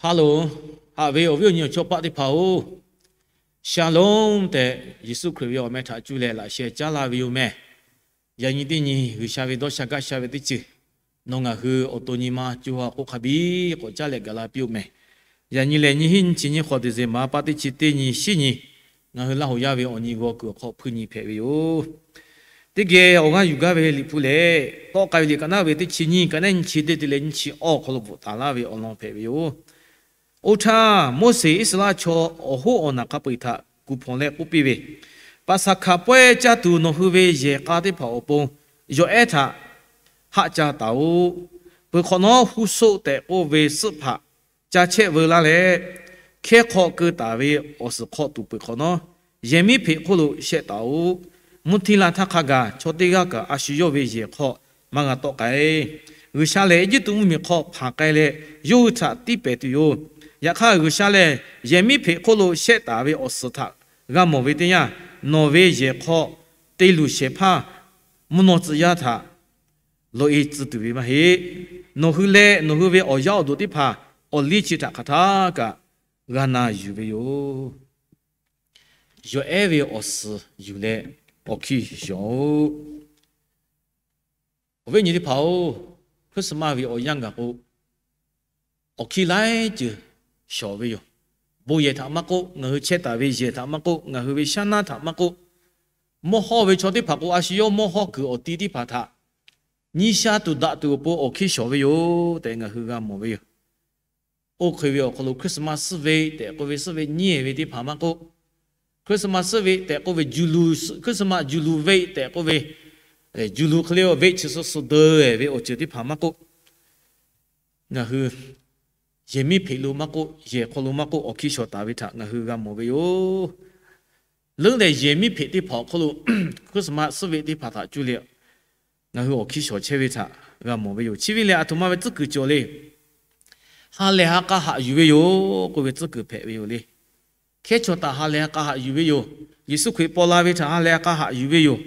Hello, haꞈ ve awˬ viˉ awˬ nyi awˬ chawˇ paˆ teˇ hpaˍ-oˬ, Shalom tehꞈ Yeˍsuˆ Hkriꞈ ve awˬ meh htaꞈ cuˇ leh laꞈ sheh caˉ laˇ ve yoˬ meh. Yaꞈ nyi teˇ nyi G'uiˬsha ve dawˇ sha gaˇ sha ve teˇ ceuˬ nawˬ ngaˬ hui awˬ to nyi ma co ha k'oˆ hk'a biˇ k'awꞈ caˉ leh gaˬ la piˇ-oˆ meh. Yaꞈ nyi lehˬ, nyiˇ hinˉ nyiˇ chi nyiˇ hk'awꞈ December paˆ teˇ chi teˇ nyi shinˉ nyi ngaˬ hui Laˇ huˍ yaˇ ve awˬ nyi g'aw kuiˬ awˬ hk'aw hpuiˇ nyi hpehꞈ ve yoˬ. Teˇ geh awˬ g'aˇ yuˬ gaˇ ve Liꞈ hpu lehˬ, Tawˆ k'ai ve liꞈ kaꞈ naˉ ve teˇ chi nyiˇ kaꞈ naˉ nyi chi teˇ te leh nyi chi awˬ hk'aw lo bvuhꞈ taˍ laˇ ve awˬ lawn hpehꞈ ve yoˬ. Oˇ htaˇ, Moˉseˍ Iˉsaˍreˍlaˆ chaw awˬ hoˉ awˬ naˬ hk'a peu-eˬ htaꞈ kuˬ hpawnˬ leh k'oˆ piˇ ve, Paˍsaˍhkaˍ pawehˇ caˇ tuˬ nawˬ hui ve yehˬ k'a teˇ hpaˍ awˬ pon yawˬ ehˉ htaꞈ haˆ ca taˍ-oꞈ. Peuˬ hk'awꞈ nawˉ, huˇ soˆ tehꞈ k'oˆ ve suhˆ hpaꞈ ca chehˇ veu laˇ leh, hkehˇ hk'aw keu taˍ ve awˬ suhˍ hk'aw tuˬ peuˬ hk'awꞈ nawˉ, yehˬ miˉ hpeꞈ hk'oˆ lo shehˆ taˍ-oꞈ. Mvuhˇ htiˇ la htaˇ hk'a gaˬ chaw teˇ g'aˇ kaꞈ a shu yawˇ ve yehˬ hk'aw maˇ g'a tawˆ k'ai. G'uiˬsha lehˬ, Eˇjiˇtuꞈ mvuhˇmiˬ hk'aw hpanˍ k'ai leh, yawˇ hui htaꞈ tiˇ pehˍ tuˬ yoˬ. Yaꞈ hk'aˇ, G'uiˬsha lehˬ yehˬ miˉ hpeꞈ hk'oˆ lo shehˆ taˍ ve awˬ suhˍ htaꞈ g'a mawˬ ve teˇ yanˇ, nawˬ ve yehˬ hk'aw te luˬ shehˍ hpaˇ mvuhˇ naw tcuh yaˇ htaꞈ lawˬ-e tcuh tuˬ ve maˇ heˆ. Nawˬ hui leh nawˬ hui ve awˬ yaˇ awˬ duˬ teˇ hpaˍ awˬ liˇ chi htaꞈ hk'aˬ htaˇ kaꞈ g'a na yuˬ ve yoˬ. Yawˬ ehˉ ve awˬ suhˍ yuˬ leh awˬ hkiˇ shawˍ-oꞈ. Awˬ viˉ awˬ nyi teˇ hpaˍ-oˬ, Christmas ve awˬ yanˇ gaˬ k'o, awˬ hkiˇ laiˉ ceuˬ shawˍ ve yoˬ. Bon yehˬ htaꞈ maˇ k'oˆ, ngaˬ hui chehˇ taˍ ve yehˬ htaꞈ maˇ k'oˆ, ngaˬ hui ve shaˉ naˉ htaꞈ maˇ k'oˆ, mawˇ hawˇ ve chaw teˇ hpaˍ k'o, a shu yawˇ mawˇ hawˇ kuiˬ awˬ ti teˇ hpaˍ htaꞈ nyi sha tuˬ daꞈ tuˬ awˬ pon awˬ hkiˇ shawˍ ve yoˬ tehꞈ ngaˬ hui g'a mawˬ ve yoˬ. Oˇ hk'e ve awˬ hk'aw lo Christmas suhˉ ve tehꞈ k'oˆ ve, suhˉ ve nyiˇ ehˍ ve teˇ hpaˍ maˇ k'oˆ, Christmas suhˉ ve tehꞈ k'oˆ ve, Christmas juˬ luˬ ve tehꞈ k'oˆ ve, juˬ luˬ hk'e le ve chi suhˉ suhˉ deu-e ve awˬ ceuˬ teˇ hpaˍ maˇ k'oˆ, ngaˬ hui yehˬ miˉ hpeꞈ lo maˇ k'oˆ, yehˬ hk'aw lo maˇ k'oˆ, awˬ hkiˇ shawˍ taˍ ve htaꞈ ngaˬ hui g'a mawˬ ve yoˬ. Leuˉ lehˬ, yehˬ miˉ hpeꞈ teˇ hpaˍ awˬ hk'aw lo Christmas suhˉ ve teˇ hpaˍ htaꞈ cuˇ leh ngaˬ hui awˬ hkiˇ shawˍ chehˇ ve htaꞈ g'a mawˬ ve yoˬ. Chi ve lehˬ, aˬ htoꞈ ma ve tcuhˉ kuiˬ cawˬ le. Ha lehˬ ha k'a haꞈ yuˬ ve yoˬ k'oˆ ve tcuhˉ kuiˬ hpehꞈ ve yoˬ le. Hkehˉ chaw htaꞈ ha lehˬ ha k'a haꞈ yuˬ ve yoˬ. Yeˍsuˆ Hkriꞈ paw la ve htaꞈ ha lehˬ ha k'a haꞈ yuˬ ve yoˬ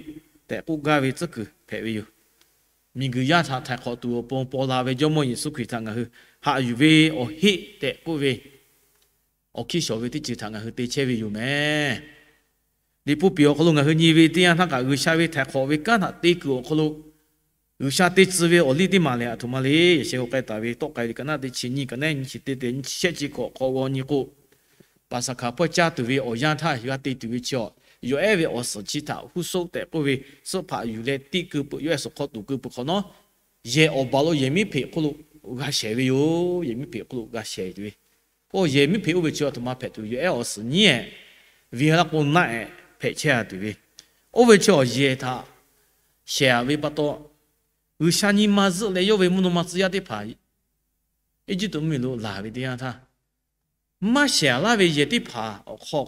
tehꞈ k'oˆ gaˇ ve tcuhˉ kuiˬ hpehꞈ ve yoˬ. Miˬguiˬ yaˇ htaꞈ htaiˍ hk'awꞈ tuˬ awˬ pon paw la ve Jawˇmawˇ Yeˍsuˆ Hkriꞈ htaꞈ ngaˬ hui haꞈ yuˬ ve awˬ heˆ tehꞈ k'oˆ ve awˬ hkiˇ shawˍ ve teˇ ceuˬ htaꞈ ngaˬ hui te chehˇ ve yoˬ meh. Liꞈ hpu piˍ awˬ hk'aw lo ngaˬ hui nyi ve teˇ yanˇ htaˇ kaꞈ, G'uiˬsha ve htaiˍ hk'awꞈ ve kanˉ htaꞈ te kuiˬ awˬ hk'aw lo G'uiˬsha te tcuh ve awˬ liˇ teˇ maˬ lehˬ, aˬ htoꞈ ma le. Yaꞈ sheh k'o k'ai taˍ ve Tawˆ k'ai ve ka naˉ teˇ chi nyiˇ ka naˉ nyi chi teˇ te nyi chi shehˆ chi hk'awꞈ hk'awꞈ g'aw nyi k'o, Paˍsaˍhkaˍ hpawˇ caˇ tuˬ ve awˬ yanˇ htaˇ g'a te tuˬ ve chi awˬ, yawˬ ehˉ ve awˬ suhˍ chi htaꞈ huˉ soˆ tehꞈ k'oˆ ve suhˆ hpaꞈ yuˬ leh tiˆ keu peuˬ, yawˇ ehˉ suhˍ hk'aw tuˬ keu peuˬ hk'awꞈ nawˉ, yehˬ awˬ baˬ lo yehˬ miˉ hpeꞈ hk'oˆ lo g'a shehˍ ve yoˬ. Yehˬ miˉ hpeꞈ hk'oˆ lo g'a shehˍ tuˬ ve, yehˬ miˉ hpeꞈ oˇ ve chi aˬ htoꞈ ma hpehꞈ tuˬ, yawˬ ehˉ awˬ suhˍ nyiˉ-ehˍ ve ha la k'o naˆ-ehˍ hpehꞈ chehˇ-a tuˬ ve, oˇ ve chi awˬ yehˬ htaꞈ shehˍ-a ve pa taw, G'uiˬsha nyi ma zuhˆ leh yawˇ ve mvuhˇ naw ma tcuh yaˇ teˇ hpaˍ Eˇjiˇtuꞈ mvuhˇmiˬ lo laˬ ve teˇ yanˇ htaˇ, maˇ shehˍ-a laˇ ve yehˬ teˇ hpaˍ awˬ hk'aw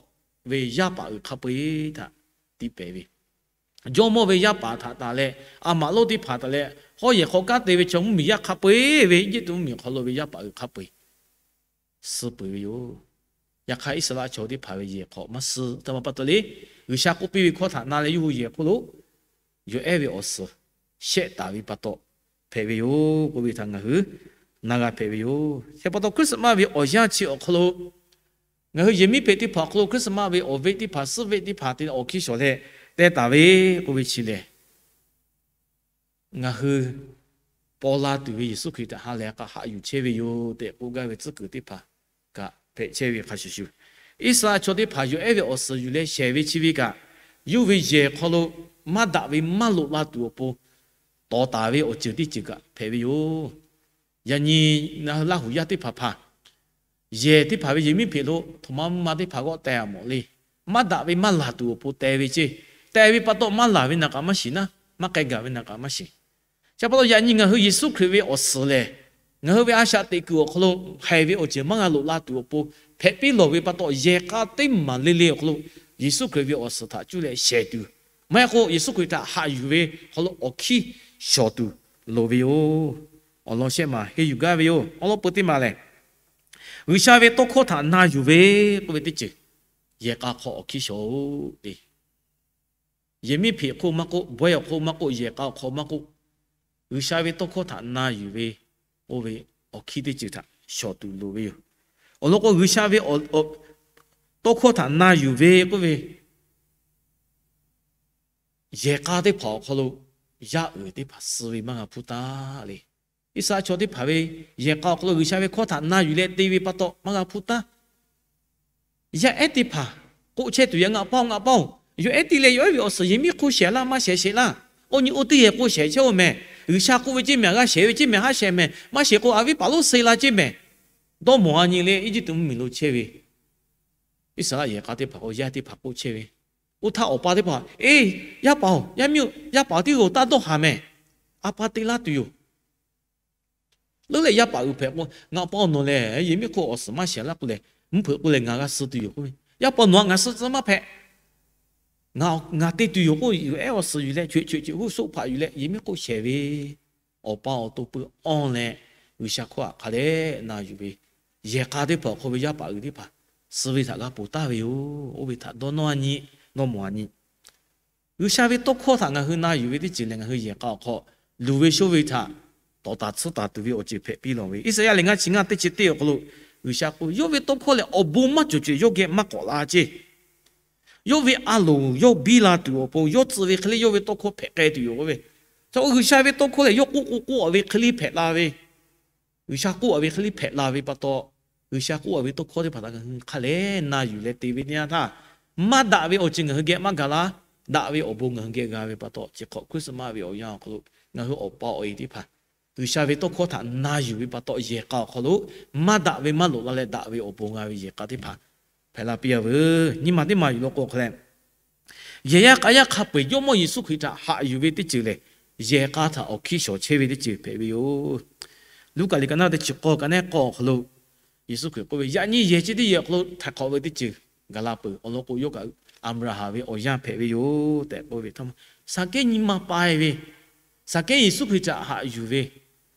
ve yaˇ paˍ uiˍ hk'a peu-eˬ htaꞈ tiꞈ pehˍ ve, jawˇmawˇ ve yaˇ paˍ htaꞈ taˍ leh, a maꞈ lonˉ teˇ hpaˍ taˍ leh, hawˉ yehˬ hk'aw kanˉ te ve chaw mvuhˇmiˬ yaˇ hk'a peu-eˬ ve, Eˇjiˇtuꞈ mvuhˇmiˬ hk'aw lo ve yaˇ paˍ uiˍ hk'a peu-eˬ suh peuˬ ve yoˬ. Yaꞈ hk'aˇ, Iˉsaˍreˍlaˆ chaw teˇ hpaˍ ve yehˬ hk'aw maˇ suh. Aˬ htoꞈ ma pa taw le. G'uiˬsha k'oˆ piˇ ve hkawˇ htaꞈ na leh yawˇ hui yehˬ hk'oˆ lo yawˬ ehˉ ve awˬ suhˍ shehˆ taˍ ve pa taw hpehꞈ ve yoˬ k'oˆ ve htaꞈ ngaˬ hui na g'a hpehꞈ ve yoˬ. Chi pa taw, Christmas ve awˬ yanˇ chi awˬ hk'aw lo ngaˬ hui yehˬ miˉ hpeꞈ teˇ hpaˍ awˬ hk'aw lo Christmas ve awˬ veˆ teˇ hpaˍ, suhˆ veˆ teˇ hpaˍ te awˬ hkiˇ shawˍ leh teh taˍ ve k'oˆ ve chi lehˬ, ngaˬ hui paw la tuˬ ve Yeˍsuˆ Hkriꞈ htaꞈ ha lehˬ ha k'a haꞈ yuˬ chehˇ ve yoˬ tehꞈ k'oˆ gaˇ ve tcuhˉ kuiˬ teˇ hpaˍ kaꞈ hpehꞈ chehˇ ve hk'a shuˍ shuˍ, Iˉsaˍreˍlaˆ chaw teˇ hpaˍ yawˬ ehˉ ve awˬ suhˍ yuˬ leh shehˍ ve chi ve kaꞈ, yawˇ ve yehˬ hk'aw lo maˇ daꞈ ve maˇ loꞈ la tuˬ awˬ pon tawˍ taˍ ve awˬ ceuˬ teˇ ceuˬ kaꞈ hpehꞈ ve yoˬ. Yaꞈ nyi ngaˬ hui Laˇ huˍ yaˇ teˇ hpaˍ hpaˍ yehˬ teˇ hpaˍ ve yehˬ miˉ hpeꞈ lo htoꞈ ma ma teˇ hpaˍ g'awˆ teh-a mawˬ le. Maˇ daꞈ ve maˇ laˬ tuˬ awˬ pon teh ve ceˇ. Teh ve pa taw maˇ laˬ ve naˬ k'aꞈ maˇ shiˍ naˉ, maˇ k'ai gaˬ ve naˬ k'aꞈ maˇ shiˍ. Chi pa taw yaꞈ nyi ngaˬ hui Yeˍsuˆ Hkriꞈ ve awˬ suhˍ lehˬ, ngaˬ hui ve a shaꞈ teꞈ kuiˬ awˬ hk'aw lo haiˬ ve awˬ ceuˬ maˇ g'a loꞈ la tuˬ awˬ pon hpehꞈ piˇ lawˬ ve pa taw, yehˬ k'a teˇ maˬ le le awˬ hk'aw lo Yeˍsuˆ Hkriꞈ ve awˬ suhˍ htaꞈ cuˇ leh shehˍ tuˬ, maˇ heˆ k'o Yeˍsuˆ Hkriꞈ htaꞈ haꞈ yuˬ ve hk'aw lo awˬ hkiˇ shawˍ tuˬ loˍ ve yoˬ. Awˬ lawn shehˆ maˬ henˇ yuˬ gaˇ ve yoˬ. Awˬ lawn peuˬ teˇ maˬ lehˬ, G'uiˬsha ve tawˇ hkawˇ htaꞈ na yuˬ ve k'oˆ ve teˇ ceuˬ, yehˬ k'a hk'aw awˬ hkiˇ shawˍ-oꞈ te. Yehˬ miˉ hpeꞈ awˬ hk'oˆ maˇ k'oˆ, bawehˇ awˬ hk'oˆ maˇ k'oˆ, yehˬ k'a awˬ hk'aw maˇ k'oˆ, G'uiˬsha ve tawˇ hkawˇ htaꞈ na yuˬ ve k'oˆ ve awˬ hkiˇ teˇ ceuˬ htaꞈ shawˍ tuˬ loˍ ve yoˬ. Awˬ lawn k'o, G'uiˬsha ve tawˇ hkawˇ htaꞈ na yuˬ ve k'oˆ ve, yehˬ k'a teˇ hpaˍ awˬ hk'aw lo yaˇ uiˍ teˇ hpaˍ suh ve maˇ g'a hpuˇ taˉ le. Iˉsaˍreˍlaˆ chaw teˇ hpaˍ ve yehˬ k'a awˬ hk'aw lo G'uiˬsha ve hkawˇ htaꞈ na yuˬ leh te ve pa taw maˇ g'a hpuˇ taˉ. Yaˇ ehˉ teˇ hpaˍ k'oˆ chehˇ tuˬ yaꞈ, ngaˬ pa-oˬ, ngaˬ pa-oˬ, yawˬ ehˉ te leh yawˬ ehˉ ve awˬ suhˍ yehˬ miˉ hk'oˆ shehˍ laˇ, maˇ shehˍ shehˍ laˇ. Oˇ nyi oˇ teˇ yehˬ k'o shehˍ chehˇ-oˬ mehˍ. G'uiˬsha k'oˆ ve ceˇ mehˍ, g'a shehˍ ve ceˇ mehˍ, haˉ shehˍ mehˍ. Maˇ shehˍ k'o, a viˉ paˍ lonˉ suh la ceˇ mehˍ. Dawˇ mawˬ-a nyi leh Eˇjiˇtuꞈ mvuhˇmiˬ lo chehˇ ve Iˉsaˍreˍlaˆ yehˬ k'a teˇ hpaˍ k'o, yaˇ teˇ hpaˍ k'oˆ chehˇ ve. Oˇ htaˇ awˬ pa teˇ hpaˍ, Eˇ, yaˇ paˍ-oˬ, yaˇ miˇ-oˬ, yaˇ paˍ teˇ g'aˇ taˇ dawˇ haˍ mehˍ. A pa te laˇ tuˬ yoˬ. Leuˉ leh yaˇ paˍ uiˍ hpehꞈ k'o, ngaˬ pa-oˬ, nawˬ lehˬ yehˬ miˉ hk'oˆ awˬ suhˍ maˇ shehˍ laˇ k'o lehˬ, mvuhˇ hpeuꞈ k'o lehˬ ngaˬ g'a suh tuˬ yoˬ k'oˆ ve. Yaˇ paˍ, nawˬ htaꞈ ngaˬ suh tcuh maˇ hpehꞈ. Ngaˬ te tuˬ yoˬ k'oˆ, yawˬ ehˉ awˬ suhˍ yuˬ leh, co-eꞈ co-eꞈ co-eꞈ g'uˇ suˆ hpaꞈ yuˬ leh, yehˬ miˉ hk'oˆ shehˍ ve awˬ pa awˬ to pui awˇ leh, G'uiˬsha hkawˇ htaꞈ hk'a dehꞈ na yuˬ ve yehˬ k'a teˇ hpaˍ awˬ hk'aw ve yaˇ paˍ uiˍ teˇ hpaˍ suh ve htaꞈ g'a ponˬ taˍ ve yoˬ. Oˇ ve htaꞈ dawˇ nawˇ-a nyi, dawˇ mawˬ-a nyi. G'uiˬsha ve tawˇ hkawˇ htaꞈ ngaˬ hui na yuˬ ve teˇ ceuˬ lehˬ, ngaˬ hui yehˬ k'a awˬ hk'aw luˬ ve shoˇ ve htaꞈ tawˍ taˍ tsuhˇ taˍ tuˬ ve awˬ ceuˬ hpehꞈ piˇ lawˬ ve. Iˉsaˍreˍlaˆ lehˬ ngaˇ chi ngaˇ teˇ chi teˇ awˬ hk'aw lo G'uiˬsha k'oˆ, yawˇ ve tawˇ hkawˇ lehˬ awˬ bon maˇ cawˬ cawˬ yawˇ geh maˇ k'awꞈ la ceˇ. Yawˇ ve a loˍ yawˇ biˇ la tuˬ awˬ pon, yawˇ tcuh ve hk'e le yawˇ ve tawˇ hkawˇ hpehꞈ k'ai tuˬ yoˬ k'oˆ ve. Chaw G'uiˬsha ve tawˇ hkawˇ lehˬ yawˇ k'oˆ k'oˆ k'oˆ-a ve hk'e le hpehꞈ la ve, G'uiˬsha k'oˆ-a ve hk'e le hpehꞈ la ve pa taw, G'uiˬsha k'oˆ-a ve tawˇ hkawˇ teˇ hpaˍ htaꞈ ngaˬ hui hk'a lehˬ na yuˬ leh te ve teˇ yanˇ htaˇ, maˇ daꞈ ve awˬ ceuˬ ngaˬ hui geh maˇ gaˬ la. Daꞈ ve awˬ bon ngaˬ hui geh g'a ve pa taw, chi hk'awꞈ Christmas ve awˬ yanˇ awˬ hk'aw lo ngaˬ hui awˬ pa awˬ e teˇ hpaˍ G'uiˬsha ve tawˇ hkawˇ htaꞈ na yuˬ ve pa taw, yehˬ k'a awˬ hk'aw lo maˇ daꞈ ve maˇ loꞈ la leh daꞈ ve awˬ bon g'a ve yehˬ k'a teˇ hpaˍ hpehꞈ la piˇ-a veuˬ. Nyi ma teˇ ma yuˬ law k'o hk'a lehˬ, yehˬ yaˇ k'a yaˇ hk'a peu-eˬ Jawˇmawˇ Yeˍsuˆ Hkriꞈ htaꞈ haꞈ yuˬ ve teˇ ceuˬ lehˬ, yehˬ k'a htaꞈ awˬ hkiˇ shawˍ chehˇ ve teˇ ceuˬ hpehꞈ ve yoˬ. Luˉkaꞈ liꞈ ka naˉ teˇ chi k'awˇ ka nehˉ k'awˇ awˬ hk'aw lo Yeˍsuˆ Hkriꞈ k'oˆ ve, yaꞈ nyi yehˬ chi teˇ yehˬ awˬ hk'aw lo htaiˍ hk'awꞈ ve teˇ ceuˬ gaˬ la peuˬ. Awˬ lawn k'o, yawˇ kaꞈ Aˍbraˍhanˍ ve awˬ yanˇ hpehꞈ ve yoˬ tehꞈ k'oˆ ve htaˇ, Saˍkehˉ nyi ma pai ve, Saˍkehˉ Yeˍsuˆ Hkriꞈ htaꞈ haꞈ yuˬ ve,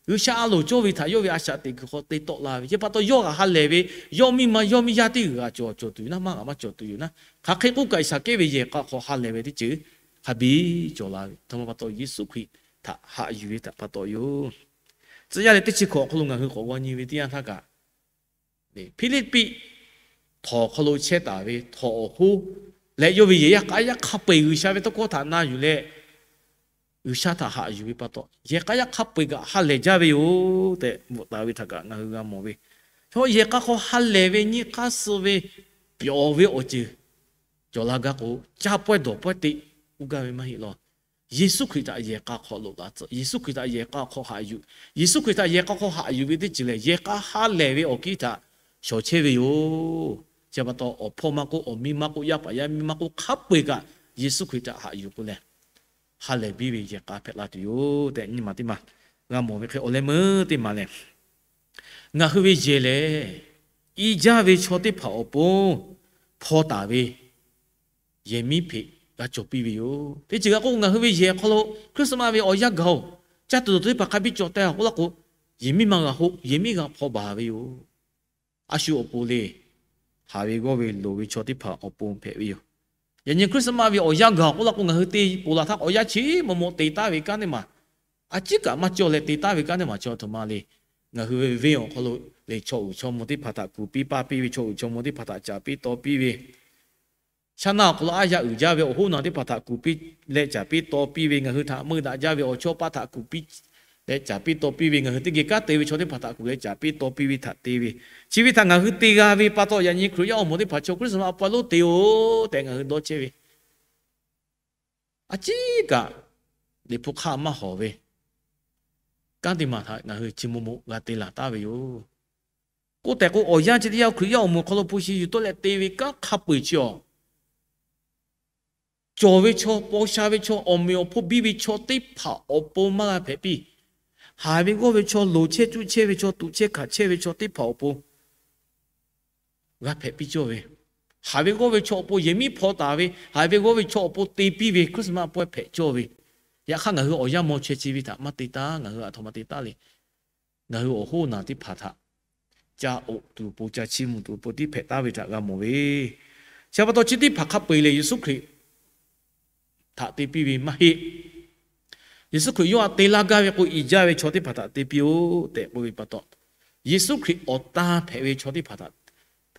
G'uiˬsha a loˍ cawˇ ve htaꞈ yawˇ ve a shaꞈ teꞈ kuiˬ hk'aw te tawˆ la ve, chi pa taw yawˇ g'a ha lehˬ ve, yawˇ miˇ ma yawˇ miˇ yaˇ teˇ g'aˇ cawˬ cawˬ tuˬ yoˬ naˉ, maˇ g'a maˇ cawˬ tuˬ yoˬ naˉ, hk'aˬ hk'e k'oˆ kaꞈ Saˍkehˉ ve yehˬ k'a hk'aw ha lehˬ ve teˇ ceuˬ hk'a biˇ cawˬ la ve htaꞈ pa taw, Yeˍsuˆ Hkriꞈ htaꞈ haꞈ yuˬ ve htaꞈ pa taw yoˬ. Tcuh yaˇ leh teˇ chi hkawꞈ awˬ hk'aw lo ngaˬ hui k'awꞈ g'aw nyi ve teˇ yanˇ htaˇ kaꞈ, Hpiˇliˇpiˆ htawnˍ hk'aw lo chehˇ taˍ ve htawnˍ awˬ hoˉ leh yawˇ ve yehˬ yaˇ k'a yaˇ hk'a peu-eˬ G'uiˬsha ve tawˇ hkawˇ htaꞈ na yuˬ leh G'uiˬsha htaꞈ haꞈ yuˬ ve pa taw, yehˬ k'a yaˇ hk'a peu-eˬ kaꞈ ha lehˬ jaˇ ve yoˬ tehꞈ bvuhꞈ taˍ ve htaꞈ kaꞈ ngaˬ hui g'a mawˬ ve. Chaw yehˬ k'a hk'aw ha lehˬ ve nyiˇ hk'aˇ suh ve pyawˬ ve awˬ ceuˬ cawˬ la gaˇ k'o, caˇ pawehˇ dawˬ pawehˇ te uˇ gaˇ ve maˇ heˆ law. Yeˍsuˆ Hkriꞈ htaꞈ yehˬ k'a hk'aw loꞈ la tcuh, Yeˍsuˆ Hkriꞈ htaꞈ yehˬ k'a hk'aw haꞈ yuˬ, Yeˍsuˆ Hkriꞈ htaꞈ yehˬ k'a hk'aw haꞈ yuˬ ve teˇ ceuˬ lehˬ, yehˬ k'a ha lehˬ ve awˬ kiˇ htaꞈ shawˍ chehˇ ve yoˬ. Chi pa taw, awˬ hpawˇ maˇ k'oˆ, awˬ miˇ maˇ k'oˆ, yaˇ paˍ yaˇ miˇ maˇ k'oˆ, hk'a peu-eˬ kaꞈ Yeˍsuˆ Hkriꞈ htaꞈ haꞈ yuˬ k'o lehˬ, ha lehˬ biˇ ve yehˬ k'a hpehꞈ la tuˬ yoˬ tehꞈ nyi ma teˇ ma g'a mawˬ ve hk'e, awˬ leh meuˇ teˇ ma lehˬ, ngaˬ hui ve yehˬ lehˬ, i jaˇ ve chaw teˇ hpaˍ awˬ pon hpaw taˍ ve yehˬ miˉ hpeꞈ g'a cawˬ piˇ ve yoˬ. Teˇ ceuˬ g'a k'o, ngaˬ hui ve yehˬ hk'aw lo Christmas ve awˬ yanˇ gaˬ-oˬ, caˇ tuˬ dawˬ tuˬ teˇ hpaˍ hk'a biˇ cawˬ teh-a k'oˆ laˇ k'o, yehˬ miˉ maˇ g'a hoˆ, yehˬ miˉ g'a hpaw baˬ ve yoˬ. A shu awˬ pon le, haˍ ve g'awˇ ve loˍ ve chaw teˇ hpaˍ awˬ pon hpehꞈ ve yoˬ. Yaꞈ nyi Christmas ve awˬ yanˇ gaˬ k'oˆ laˇ k'o, ngaˬ hui te ponˬ laˬ htaˇ awˬ yanˇ chi maw maw te taˍ ve kanˉ teˇ maˬ, a ciˉ kaꞈ maˇ cawˇ leh te taˍ ve kanˉ teˇ maˬ chi a htoꞈ ma le. Ngaˬ hui ve venˇ awˬ hk'aw lo lehˬ, chaw uiˍ chaw mvuh teˇ hpaˍ htaꞈ kuˬ piˇ paˇ piˇ ve, chaw uiˍ chaw mvuh teˇ hpaˍ htaꞈ caˍ piˇ taw piˇ ve, shaˉ naˆ awˬ hk'aw lo aˉ yaˇ uiˍ jaˇ ve awˬ hoˉ naˬ teˇ hpaˍ htaꞈ kuˬ piˇ leh caˍ piˇ taw piˇ ve, ngaˬ hui htaꞈ meuˇ daꞈ jaˇ ve awˬ chawˇ paˆ htaꞈ kuˬ piˇ leh caˍ piˇ taw piˇ ve, ngaˬ hui teˇ geh kanˉ te ve chaw teˇ hpaˍ htaꞈ kuˬ leh caˍ piˇ taw piˇ ve htaꞈ te ve, chi ve htaꞈ ngaˬ hui te g'a ve pa taw, yaꞈ nyi Hkriꞈ yaˇ awˬ moˍ teˇ hpaˍ chaw Christmas a pa lonˉ te-oˬ tehꞈ ngaˬ hui dawˇ chehˇ ve, a ciˉ kaꞈ Liꞈ hpu hk'aˇ maˇ hawˍ ve kanˉ teˇ maˬ htaꞈ ngaˬ hui chi maw maw g'a te laˬ taˍ ve yoˬ. K'oˆ tehꞈ k'o, awˬ yanˇ chi teˇ yanˇ Hkriꞈ yaˇ awˬ moˍ hk'aw lo hpu shi yuˬ tawˆ leh te ve kanˉ hk'a peu-eˬ chi awˬ cawˬ ve chaw, paw sha ve chaw, awˬ meꞈ awˬ hponˇ biˇ ve chaw teˇ hpaˍ awˬ pon maˇ g'a hpehꞈ piˇ. Haˍ ve g'awˇ ve chaw, loˍ chehˇ cuˇ chehˇ ve chaw, tuꞈ chehˇ hkanˍ chehˇ ve chaw teˇ hpaˍ awˬ pon g'a hpehꞈ piˇ cawˇ ve, haˍ ve g'awˇ ve chaw awˬ pon yehˬ miˉ hpaw taˍ ve, haˍ ve g'awˇ ve chaw awˬ pon te piˇ ve Christmas pawehˇ hpehꞈ cawˇ ve, yaꞈ hk'aˇ ngaˬ hui awˬ yanˇ maw chaweh chi ve htaꞈ maˇ te taˉ, ngaˬ hui a htoꞈ ma te taˉ le. Ngaˬ hui awˬ hoˉ naˬ teˇ hpaˍ htaꞈ ca oꞈ tuˬ awˬ pon, ca chiˇ mvuh tuˬ awˬ pon tiˉ hpehꞈ taˍ ve htaꞈ g'a mawˬ ve. Chi pa taw chi teˇ hpaˍ hk'a peu-eˬ lehˬ, Yeˍsuˆ Hkriꞈ htaꞈ te piˇ ve maˇ heˆ. Yeˍsuˆ Hkriꞈ yawˇ htaꞈ te laˇ gaˇ ve k'o, i jaˇ ve chaw teˇ hpaˍ htaꞈ te piˇ-oˆ tehꞈ k'oˆ ve pa taw, Yeˍsuˆ Hkriꞈ awˬ tan hpehꞈ ve chaw teˇ hpaˍ htaꞈ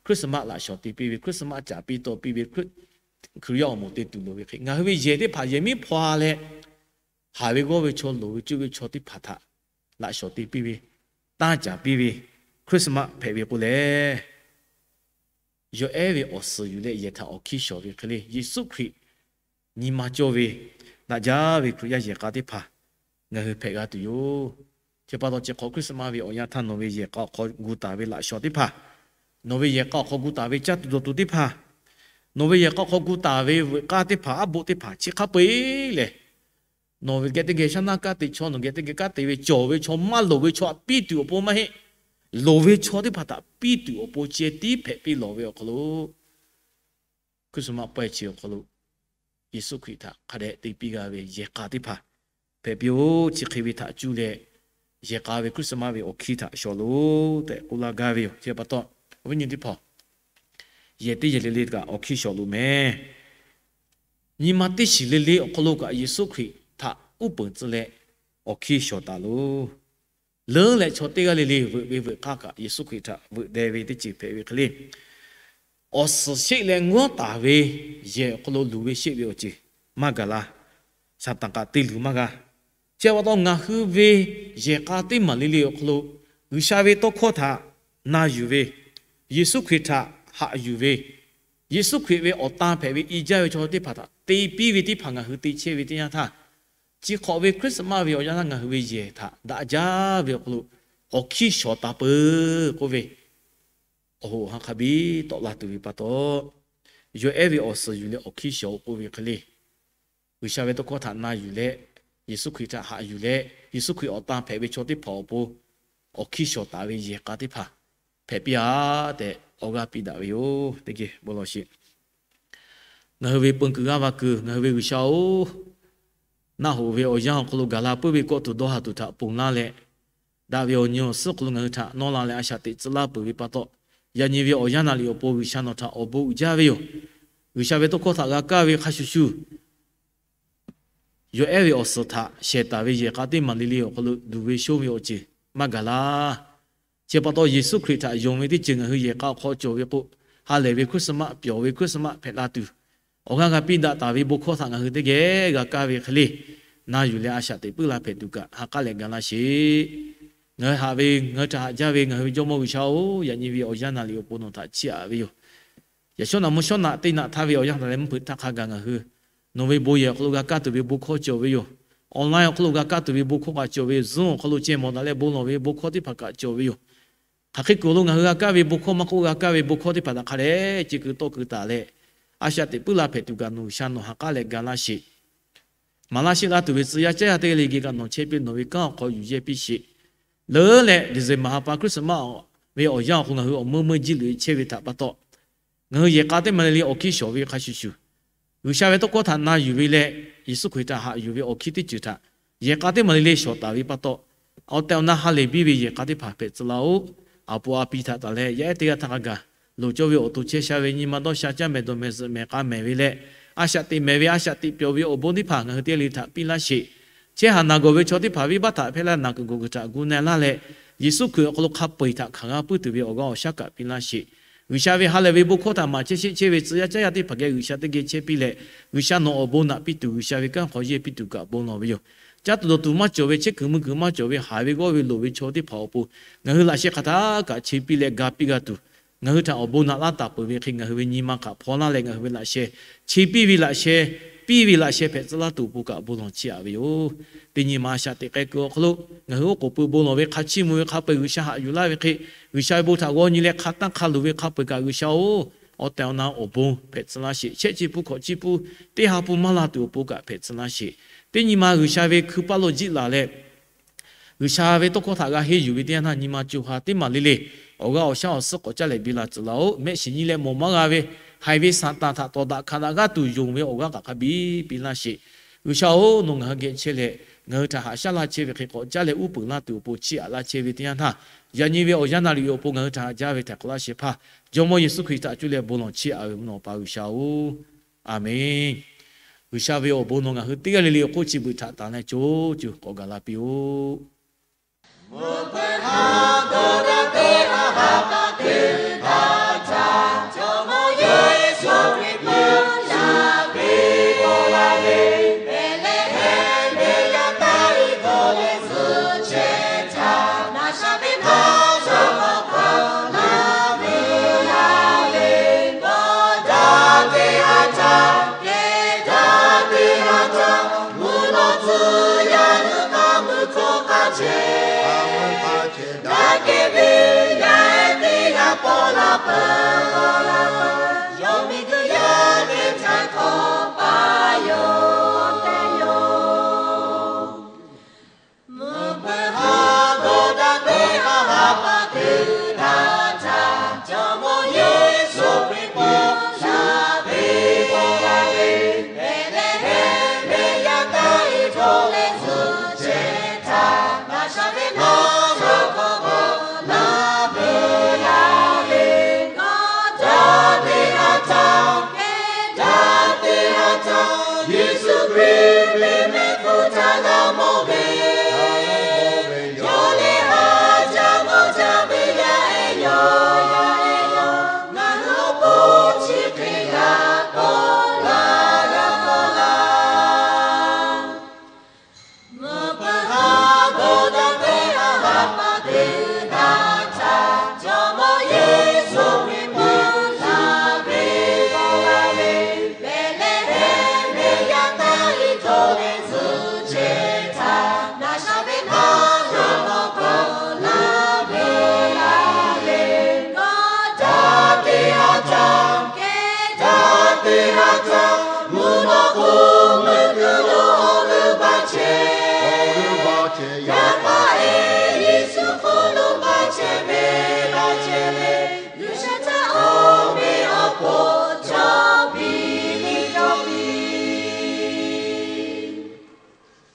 Christmas laꞈ shawˍ te piˇ ve, Christmas caˍ piˇ taw piˇ ve, Hkriꞈ yaˇ awˬ moˍ te tuˬ loˍ ve hk'e, ngaˬ hui ve yehˬ teˇ hpaˍ yehˬ miˉ hpaw leh, haˍ ve g'awˇ ve chaw, loˍ ve cuˇ ve chaw teˇ hpaˍ htaꞈ laꞈ shawˍ te piˇ ve, tanˇ caˍ piˇ ve, Christmas hpehꞈ ve k'o lehˬ, yawˬ ehˉ ve awˬ suhˍ yuˬ leh yehˬ htaꞈ awˬ hkiˇ shawˍ ve hk'e le, Yeˍsuˆ Hkriꞈ nyi ma cawˇ ve, daꞈ jaˇ ve Hkriꞈ yaˇ yehˬ k'a teˇ hpaˍ ngaˬ hui hpehꞈ g'a tuˬ yoˬ. Chi pa taw chi hk'awꞈ Christmas ve awˬ yanˇ htaˇ nawˬ ve yehˬ k'a awˬ hk'aw gu taˍ ve laꞈ shawˍ teˇ hpaˍ, nawˬ ve yehˬ k'a awˬ hk'aw gu taˍ ve caˇ tuˬ dawˬ tuˬ teˇ hpaˍ, nawˬ ve yehˬ k'a awˬ hk'aw gu taˍ ve veuꞈ k'aˇ teˇ hpaˍ, aˉ boˆ teˇ hpaˍ chi hk'a peu-eˬ lehˬ, nawˬ ve geh teˇ geh shaˉ naˇ kaˇ te chaw, nawˬ geh teˇ geh kaˇ te ve cawˬ ve chaw, maˇ loˍ ve chaw htaꞈ piˇ tuˬ awˬ pon maˇ heˆ. Loˍ ve chaw teˇ hpaˍ htaꞈ piˇ tuˬ awˬ pon ceh tiˉ hpehꞈ piˇ lawˬ ve awˬ hk'aw lo, Christmas pawehˇ chi awˬ hk'aw lo Yeˍsuˆ Hkriꞈ htaꞈ hk'a dehꞈ te piˇ g'a ve yehˬ k'a teˇ hpaˍ hpehꞈ piˇ-oˆ. Chi hk'e ve htaꞈ cuˇ leh, yehˬ k'a ve Christmas ve awˬ hkiˇ htaꞈ shawˍ loˬ tehꞈ k'oˆ laˇ gaˇ ve yoˬ. Chi pa taw, awˬ viˉ nyi teˇ hpaˍ, yehˬ teˇ yehˬ le le kaꞈ awˬ hkiˇ shawˍ loˬ mehˍ. Nyi ma teˇ shiˍ le le awˬ hk'aw lo kaꞈ Yeˍsuˆ Hkriꞈ htaꞈ uˉ peunˍ tcuh leh awˬ hkiˇ shawˍ taˍ loˬ. Leuˉ leh chaw teˇ g'aˇ le le veuꞈ ve veuꞈ k'aˇ kaꞈ Yeˍsuˆ Hkriꞈ htaꞈ veuꞈ deh ve teˇ ceuˬ hpehꞈ ve hk'e le, awˬ suhˍ sheˆ leh ngawˉ taˍ ve yehˬ awˬ hk'aw lo luˬ ve sheˆ ve awˬ ceuˬ maˇ gaˬ la. Saˍtanˍ kaꞈ te luˬ maˇ g'a. Chi pa taw ngaˬ hui ve yehˬ k'a teˇ maˬ le le awˬ hk'aw lo G'uiˬsha ve tawˇ hkawˇ htaꞈ na yuˬ ve, Yeˍsuˆ Hkriꞈ htaꞈ haꞈ yuˬ ve, Yeˍsuˆ Hkriꞈ ve awˬ tan hpehꞈ ve i jaˇ ve chaw teˇ hpaˍ htaꞈ te piˇ ve teˇ hpaˍ ngaˬ hui te chehˇ ve teˇ yanˇ htaˇ, chi hk'awꞈ ve Christmas ve awˬ yanˇ htaˇ ngaˬ hui ve yehˬ htaꞈ daꞈ jaˇ ve awˬ hk'aw lo awˬ hkiˇ shawˍ taˍ peuˬ k'oˆ ve, awˬ hoꞈ awˬ ha hk'a biˇ tawˆ la tuˬ ve pa taw, yawˬ ehˉ ve awˬ suhˍ yuˬ leh awˬ hkiˇ shawˍ-oꞈ k'oˆ ve hk'e le, G'uiˬsha ve tawˇ hkawˇ htaꞈ na yuˬ leh, Yeˍsuˆ Hkriꞈ htaꞈ haꞈ yuˬ leh, Yeˍsuˆ Hkriꞈ awˬ tan hpehꞈ ve chaw teˇ hpaˍ awˬ pon awˬ hkiˇ shawˍ taˍ ve yehˬ k'a teˇ hpaˍ hpehꞈ piˇ-a tehꞈ awˬ g'aˇ piˇ daꞈ ve yoˬ. Teˇ geh bon lawˬ sheˍ. Ngaˬ hui ve peun kuiˬ g'aˇ va kuiˬ, ngaˬ hui ve G'uiˬsha-oˬ, naˆ hoꞈ ve awˬ yanˇ awˬ hk'aw lo gaˬ la puiˉ ve kawˆ tuˬ dawˇ haˍ tuˬ htaꞈ ponˬ laˇ leh, daꞈ ve awˬ nyi awˬ suhˉ hk'aw lo ngaˬ hui htaꞈ nawˇ la leh a shaꞈ teꞈ tcuh laˇ peuˬ ve pa taw, yaꞈ nyi ve awˬ yanˇ naˍ riˍ awˬ pon G'uiˬsha nawˬ htaꞈ awˬ bon uiˍ jaˇ ve yoˬ. G'uiˬsha ve tawˇ hkawˇ htaꞈ g'a kaˇ ve hk'a shuˍ shuˍ, yawˬ ehˉ ve awˬ suhˍ htaꞈ shehˍ taˍ ve yehˬ k'a teˇ maˬ le le awˬ hk'aw lo luˬ ve shonˇ ve awˬ ceuˬ maˇ gaˬ laˇ. Chi pa taw Yeˍsuˆ Hkriꞈ htaꞈ yonˍ ve teˇ ceuˬ ngaˬ hui yehˬ k'a awˬ hk'aw cawˬ ve k'o, ha lehˬ ve Christmas, pyawˬ ve Christmas hpehꞈ la tuˬ, awˬ g'aˇ g'a piˇ daꞈ taˍ ve bon hkawˇ htaꞈ ngaˬ hui teˇ geh g'a kaˇ ve hk'e le, na yuˬ leh a shaꞈ teꞈ puiˉ la hpehꞈ tuˬ kaꞈ ha k'aˉ leh ga laˇ sheˍ. Ngaˬ hui haꞈ ve, ngaˬ hui htaꞈ haꞈ jaˇ ve ngaˬ hui ve Jawˇmawˇ G'uiˬsha-oˬ, yaꞈ nyi ve awˬ yanˇ naˍ riˍ awˬ pon nawˬ htaꞈ chiˇ aꞈ ve yoˬ. Yaꞈ shawˉ naꞈ mvuhˇ shawˉ naꞈ teˇ naꞈ htaˇ ve awˬ yanˇ htaꞈ leh mvuhˇ hpeuꞈ htaˇ hk'a gaˬ ngaˬ hui nawˬ ve bon yehˬ awˬ hk'aw lo g'a kaˇ tuˬ ve bon hkawˇ cawˬ ve yoˬ. Online awˬ hk'aw lo g'a kaˇ tuˬ ve bon hkawˇ kaꞈ cawˬ ve yoˬ. Zoom awˬ hk'aw lo ceh mawˬ daꞈ leh bon lawˬ ve bon hkawˇ teˇ hpaˍ kaꞈ cawˬ ve yoˬ. Hk'aˬ hk'e kuiˬ lo ngaˬ hui g'a kaˇ ve bon hkawˇ maˇ k'oˆ, g'a kaˇ ve bon hkawˇ teˇ hpaˍ htaꞈ hk'a dehꞈ ce keu tawˆ keu taˍ leh, a shaꞈ teꞈ puiˉ la hpehꞈ tuˬ kaꞈ nawˬ G'uiˬsha nawˬ ha k'aˉ leh ga laˇ sheˍ. Maˍ laˇ sheˆ laˇ tuˬ ve tcuh yaˇ caˉ yaˇ teˇ g'aˇ le geh kaꞈ nawˬ chehˇ piˇ, nawˬ ve kanˉ awˬ hk'aw yuˬ yehˇ piˇ sheˍ. Leuˉ leh December ha pa Christmas ve awˬ yanˇ awˬ hk'aw ngaˬ hui awˬ meuˇ meuˇ jiˇ loꞈ e chehˇ ve htaꞈ pa taw, ngaˬ hui yehˬ k'a teˇ maˬ le le awˬ hkiˇ shawˍ ve hk'a shuˍ shuˍ, G'uiˬsha ve tawˇ hkawˇ htaꞈ na yuˬ ve leh, Yeˍsuˆ Hkriꞈ htaꞈ haꞈ yuˬ ve awˬ hkiˇ teˇ ceuˬ htaꞈ yehˬ k'a teˇ maˬ le le shawˍ taˍ ve pa taw, awˬ tehˬ awˬ na ha lehˬ biˇ ve yehˬ k'a teˇ hpaˍ hpehꞈ tcuh laˇ-oˆ. Aˬ poꞈ a pi htaꞈ taˍ leh yaˇ ehˉ teˇ g'aˇ htaˇ hk'a gaˬ loˍ cawˇ ve awˬ to chehˇ sha ve nyi ma dawˇ sha caˇ mehˍ dawˬ mehˍ zuhꞈ mehˍ k'a mehˍ ve leh, a shaꞈ teꞈ mehˍ ve a shaꞈ teꞈ pyawˬ ve awˬ bon teˇ hpaˍ ngaˬ hui teˇ g'aˇ le htaꞈ piˇ laˇ sheˍ. Chehˇ haˍ naˬ gawˬ ve chaw teˇ hpaˍ venˇbaˆ htaꞈ hpehˇ laˇ naˬ kuiˬ gawˬ kuiˬ htaꞈ gu na laˇ leh, Yeˍsuˆ Hkriꞈ awˬ hk'aw lo hk'a peu-eˬ htaꞈ hkanˍ g'a puiˉ tuˬ ve awˬ g'aˇ awˬ shaˉ kaꞈ piˇ laˇ sheˍ. G'uiˬsha ve ha lehˬ ve bon hkawˇ htaꞈ maˍ chehˇ sheˆ chehˇ ve tcuh yaˇ caˉ yaˇ teˇ hpaˍ geh G'uiˬsha teˇ geh chehˇ piˇ leh, G'uiˬsha nawˬ awˬ bon naꞈ piˇ tuˬ, G'uiˬsha ve kanˉ hk'aw yehˇ piˇ tuˬ kaꞈ bon lawˬ ve yoˬ. Caˇ tuˬ dawˬ tuˬ maˇ cawˬ ve, chehˇ kuiˬ mui kuiˬ maˇ cawˬ ve, haˍ ve g'awˇ ve loˍ ve chaw teˇ hpaˍ awˬ pon ngaˬ hui laꞈ sheh hk'aˬ htaˇ kaꞈ che piˇ leh ga piˇ g'a tuˬ, ngaˬ hui htaꞈ awˬ bon naꞈ laˇ taˍ peuˬ ve hk'e ngaˬ hui ve nyi ma hk'aˬ hpaw laˇ leh ngaˬ hui ve laꞈ sheh che piˇ ve laꞈ sheh, piˇ ve laꞈ sheh hpehꞈ tcuh laˇ tuˬ awˬ pon kaꞈ bon lawˬ chiˇ aꞈ ve yoˬ. Teˇ nyi ma a shaꞈ teꞈ k'ai kuiˬ awˬ hk'aw lo ngaˬ hui oˉ k'oˍ pui bon lawˬ ve hk'a chiˇ mvuh ve hk'a peu-eˬ G'uiˬsha haꞈ yuˬ laˇ ve hk'e, G'uiˬsha ve bon htaꞈ g'aw nyi leh hk'a tanˇ hk'a luˬ ve hk'a peu-eˬ kaꞈ G'uiˬsha-oˬ, awˬ tehˬ awˬ na awˬ bon hpehꞈ tcuh laˇ sheˍ. Shehˆ chi pun hkawꞈ chi pun teˇ ha pun maˇ la tuˬ awˬ pon kaꞈ hpehꞈ tcuh laˇ sheˍ. Teˇ nyi ma G'uiˬsha ve hkui paˇ lo jiˆ laˬ leh, G'uiˬsha ve tawˇ hkawˇ htaꞈ g'a henˇ yuˬ ve teˇ yanˇ htaˇ nyi ma co ha teˇ maˬ le le awˬ g'aˇ awˬ shaˉ awˬ suhˉ k'awꞈ caˇ leh biˇ la tcuh laˇ-oˆ. Mehˆ shiˍ nyi leh mawˬ maˇ g'a ve haiˬ ve Saˍtanˍ htaꞈ tawˍ daꞈ hkanˍ daꞈ g'aˇ tuˬ yonˍ ve awˬ g'aˇ kaꞈ hk'a biˇ piˇ laˇ sheˍ. G'uiˬsha-oˬ, nawˬ ngaˬ hui geh chehˇ leh, ngaˬ hui htaꞈ haꞈ shaˉ laˇ chehˇ ve hk'e k'awꞈ caˇ leh uˉ peunˍ laˇ tuˬ awˬ pon chiˇ aꞈ laˇ chehˇ ve teˇ yanˇ htaˇ, yaꞈ nyi ve awˬ yanˇ naˍ riˍ awˬ pon ngaˬ hui htaꞈ haꞈ jaˇ ve htaꞈ k'awꞈ laˇ shehˍ hpaˇ Jawˇmawˇ Yeˍsuˆ Hkriꞈ htaꞈ cuˇ leh bon lawˬ chiˇ aꞈ ve mvuhˇ naw pa G'uiˬsha-oˬ, Aˍmenˍ. G'uiˬsha ve awˬ bon nawˬ ngaˬ hui teˇ g'aˇ le le awˬ hk'oˆ chi beuꞈ htaꞈ tanˍ leh co co k'awꞈ gaˬ la piˇ-oˆ. Daꞈ kehˬ ve yaˇ ehˉ teˇ g'aˇ paw la peuˬ. Yawˇ miˬguiˬ yaˇ ve htaꞈ k'awꞈ paˍ yoˬ.